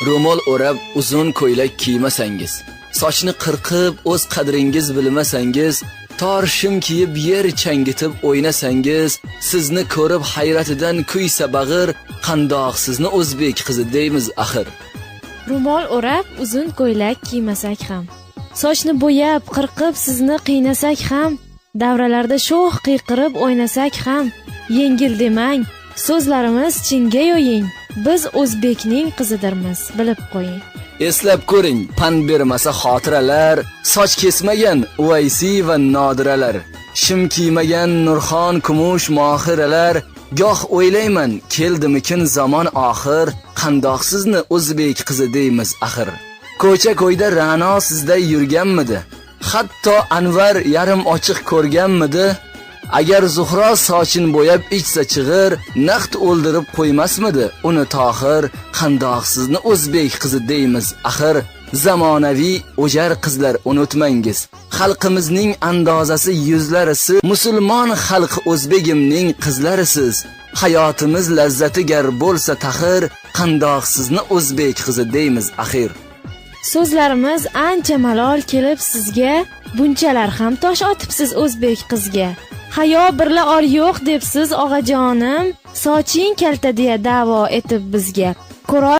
Ro'mol o'rab uzun ko'ylak kiymasangiz, sochni qirqib o'z qadringiz bilmasangiz, tor shim kiyib yer changitib o'ynasangiz, sizni ko'rib hayratidan kuysa bag'ir, qandoq sizni o'zbek qizi deymiz axir. Ro'mol o'rab uzun ko'ylak kiymasak ham, sochni bo'yab qirqib sizni qiynasak ham, davralarda sho'x qiyqirib o'ynasak ham, yengil demang, so'zlarimiz chinga yo'ying, biz o'zbekning qizidirmiz, bilib qo'ying. Eslab ko'ring, pand bermasa xotiralar, soch kesmagan Uvaysiy va Nodiralar, shim kiymagan Nurxon, Kumush, Mohiralar. Goh o'ylayman, keldimikin zamon oxir, qandoq sizni o'zbek qizi deymiz axir. Ko'cha ko'yda Ra'no sizday yurganmidi? Hatto Anvar yarim ochiq ko'rganmidi? Agar Zuhro sochin bo'yab ichsa chig'ir, naqd o'ldirib qo'ymasmidi uni Tohir? Qandoq sizni o'zbek qizi deymiz axir. Zamonaviy o'jar qizlar unutmangiz, xalqimizning andozasi yuzlarisiz, musulmon xalq o'zbegimning qizlarisiz. Hayotimiz lazzati gar bo'lsa taxir, qandoq sizni o'zbek qizi deymiz axir. So'zlarimiz ancha malol kelib sizga, bunchalar ham tosh otibsiz o'zbek qizga. Hayo birla or yo'q debsiz og'ajonim, soching kalta deya da'vo etib bizga. Ko'ra